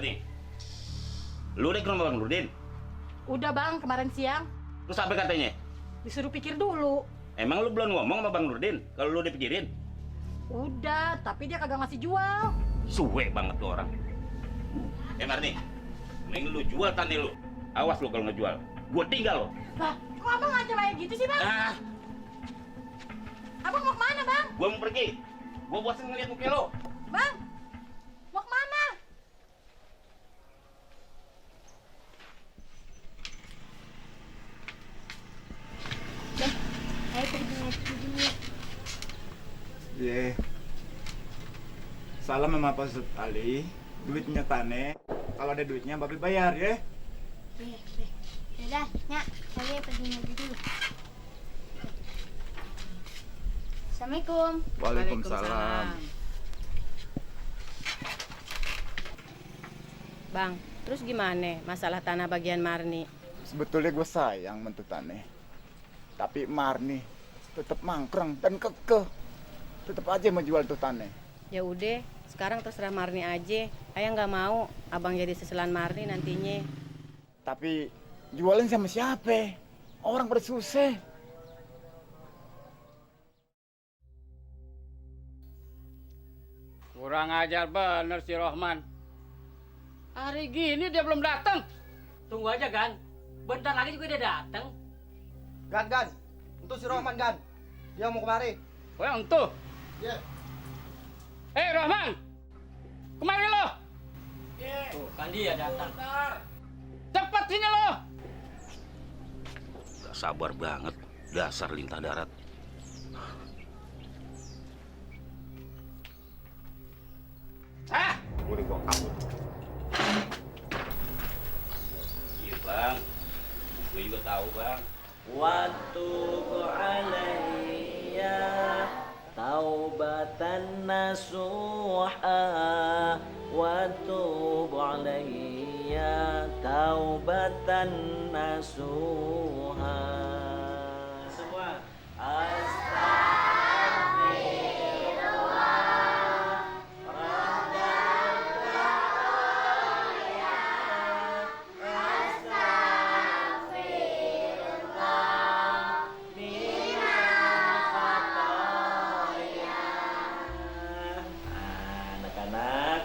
Marni, lu udah ke rumah Bang Nurdin? Udah bang, kemarin siang. Terus apa katanya? Disuruh pikir dulu. Emang lu belum ngomong sama Bang Nurdin kalau lu dipikirin? Udah, tapi dia kagak ngasih jual. Suwe banget tuh orang. Marni, mending lu jual tanah lu. Awas lu kalau ngejual, gua tinggal lo. Bah, kok abang ngajak kayak gitu sih bang? Ah, Abang mau kemana bang? gua mau pergi. Gua bosan ngeliat muka lo. Bang, mau kemana? Ayo pergi ngaji dulu. Ye. Salam sama Pak Ustadz Ali. Duitnya Tane. Kalau ada duitnya Babe bayar ya. Iya. Yaudah, Nyak, saya pergi ngaji dulu. Assalamualaikum. Waalaikumsalam. Bang, terus gimana masalah tanah bagian Marni? Sebetulnya gue sayang mentu Tane. Tapi Marni tetap mangkreng dan kekeh. Tetap aja menjual tuh Tane. Ya udah, sekarang terserah Marni aja. Ayah nggak mau abang jadi seselan Marni nantinya. Tapi jualin sama siapa? Orang pada susah. Kurang ajar bener si Rohman. Hari gini dia belum datang. Tunggu aja, Gan. Bentar lagi juga dia datang. Gan. Untuk si Rohman, Gan. Dia mau kemari. Oh yang tuh. Iya. Rohman. Kemari lo. Tuh, kan dia datang. Cepat sini lo. Gak sabar banget, dasar lintah darat. Udah gua kabur. Iya bang, gue juga tahu bang. Watubu alayya taubatan nasuha Watubu alayya taubatan nasuha. Semua anak-anak,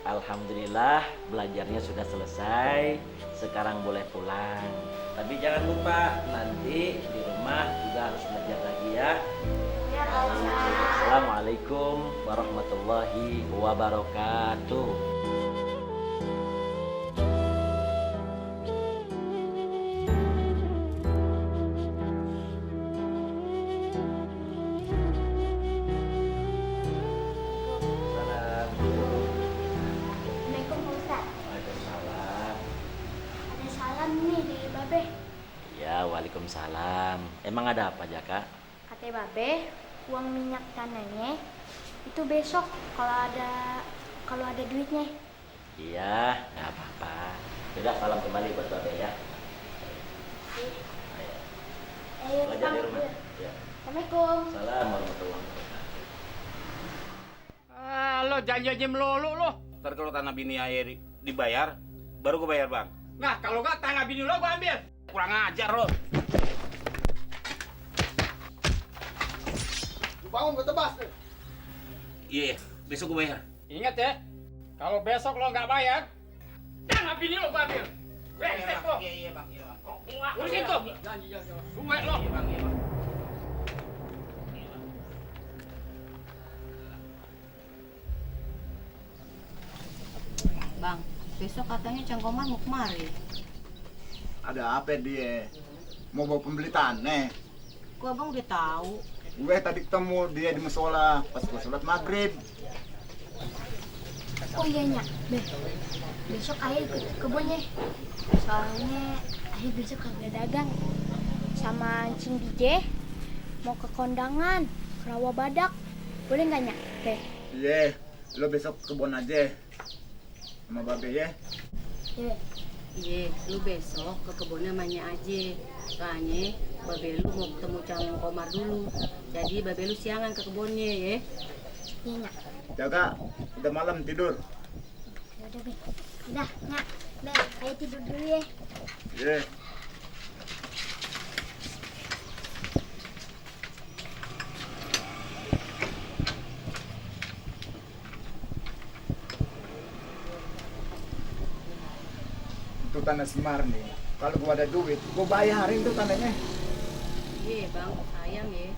alhamdulillah belajarnya sudah selesai. Sekarang boleh pulang. Tapi jangan lupa nanti di rumah juga harus belajar lagi ya. Assalamualaikum warahmatullahi wabarakatuh. Assalamualaikum, Pak Ustadz. Waalaikumsalam. Ada salam nih dari Babe. Ya, waalaikumsalam. Emang ada apa, Jaka? Kata Babe, uang minyak tanahnya itu besok kalau ada duitnya. Iya, nggak apa-apa. Sudah salam kembali buat Babe ya. Ayo, Belajar di Bang. rumah. Ya. Assalamualaikum. Salam warahmatullahi wabarakatuh. Lo janji melulu lo. Ntar kalau tanah bini ayah dibayar, baru gue bayar bang. Nah kalau nggak tanah bini lo gua ambil. Kurang ajar lo. Lu bangun, gue tebas nih. Iya, besok gue bayar. Ingat ya, kalau besok lo nggak bayar, tanah bini lo gua ambil. Brengsek lo. Iya bang, iya bang. Urusin tuh. Janji. Suwe lo. Iya bang, iya bang. Bang, besok katanya Cang Komar mau kemari. Ada apa dia? Mau bawa pembeli tanah. Kok abang udah tahu? Gue tadi ketemu dia di musola pas gue sholat maghrib. Oh iya, Nyak. Besok ayah ikut ke kebunnya. Soalnya ayah besok kagak dagang. Sama Cing DJ mau ke kondangan, ke rawa badak. Boleh nggak, Nyak? Iya, lo besok ke kebun aja sama Babe ya. Iya. Iya, lu besok ke kebunnya Manya aja. Soalnya Babe lu mau ketemu Cang Komar dulu. Jadi Babe lu siangan ke kebunnya ya. Iya, Nyak. Jaga, udah malam tidur. Yaudah, Be. Dah, Nak. Bel, ayo tidur dulu ya. Ye. Itu tanah si Marni. Kalau gua ada duit, gua bayarin tuh tanahnya. Iya bang, sayang ya.